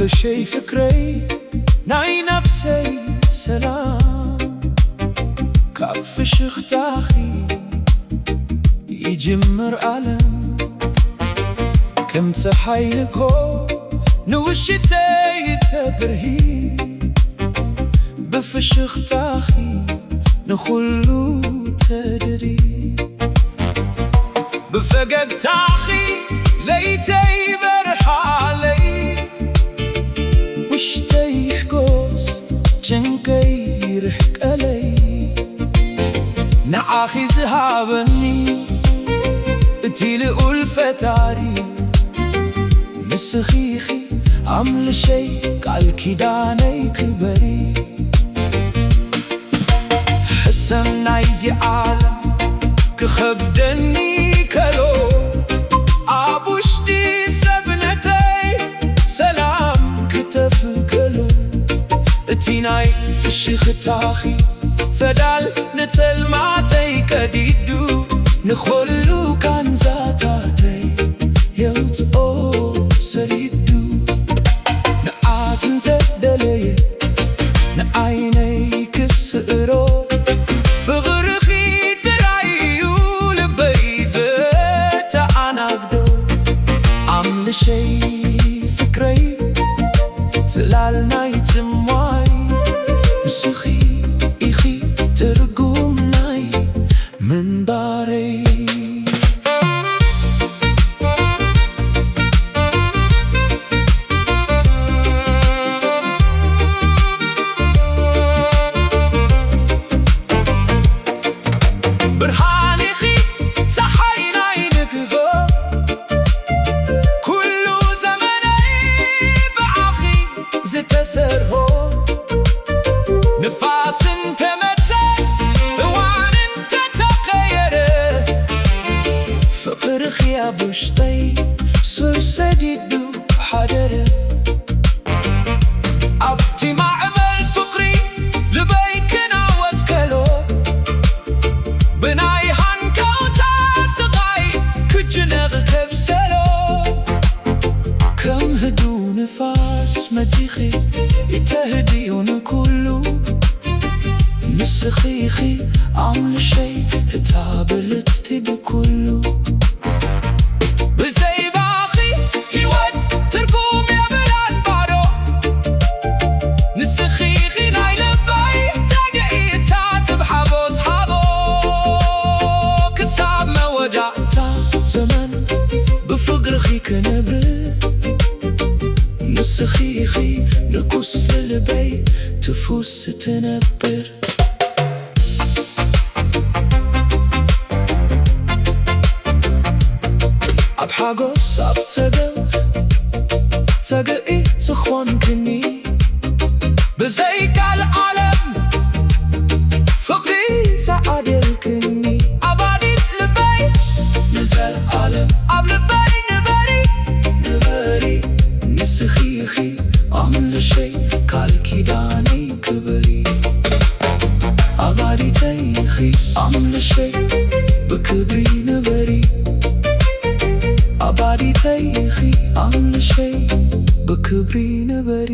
ኣምልሸይ ፍቅረይ ናይ ነብሰይ ሰላም፣ ካብ ፍሽኽታኺ ይጅምር ዓለም። ከም ጸሓይ ንግሆ ንውሽጠይ ተብርሂ፣ ብፍሽኽታኺ ንኹሉ ተድሪ። ብፈገግታኺ ለይተይ በርሃለይ፣ ውሽጠይ ይሕጎስ ጭንቀይ ይርሕቀለይ። ንዓኺ ዝሃበኒ እቲ ልኡል ፈጣሪ፣ ንስኺ ኢኺ ኣምልሸይ ቃል ኪዳነይ ክበሪ። ሕሰም ናይዚ ዓለም ክኸብደኒ ከሎ፣ ኣብ ውሽጢ ሰብነተይ ሰላም ክተፍእ ከሎ፣ እቲ ናይ ፍሽኽታኺ ጸዳል ንጸልማተይ ቀዲዱ፣ ንኹሉ ቃንዛታተይ የውጽኦ ሰዲዱ። ንዓት እንተ ደለየ ንዓይነይ ክስእሮ፣ ፍቕርኺ ጥራይ እዩ ልበይ ዘተኣናግዶ። ኣምልሸይ ፍቅረይ ጽላል ናይ ጽምዋይ፣ ንስኺ ኢኺ ትርጉም ናይ ምንባረይ። ብርሃን ኢኺ ጸሓይ ናይ ንግሆ፣ ኩሉ ዘመነይ ብኣኺ ዝተሰርሆ። ንፋስ እንተመጸ፣ እዋን እንተተቐየረ፣ ፍቕርኺ ኣብ ውሽጠይ ሱር ሰዲዱ ሓደረ። ኣብቲ ማዕበል ፍቕሪ ልበይ ክናወጽ ከሎ፣ ብናይ ሃንቀውታ ስቓይ ክጭነቕ ከብሰሎ። ከም ህዱእ ንፋስ መጺኺ እተህድዮ ንኩሉ፣ ንስኺ ኢኺ ኣምልሸይ እታ ብልጽቲ ብኩሉ። ብዘይ ባኺ ህይወት ትርጉም የብላን ባዶ። ንስኺ ኢኺ ናይ ልበይ ተግዒ እታትብ ሓጎስ ሃቦ። ክሳብ መወዳእታ ዘመን ብፍቕርኺ ክነብር፣ ንስኺ ኢኺ ንጉስ ልልበይ ትፉስ ትነብር። ኣብ ሓጎስ ኣብ ጸገም ተግዒ ዝኾንክኒ፣ ብዘይ ቃል ዓለም ፍቕሪ ዝዓደልክኒ። ኣባዲት ልበይ ንዘለኣለም ኣብ ልበይ ንበሪ፣ ንበሪ። ንስኺ ኢኺ ኣምልሸይ ቃል ኪዳነይ ክበሪ። ኣባዲተይ ኢኺ ኣምልሸይ ብክብሪ ንበሪ። ኣባዲተይ ኢኺ ኣምልሸይ ብክብሪ ንበሪ።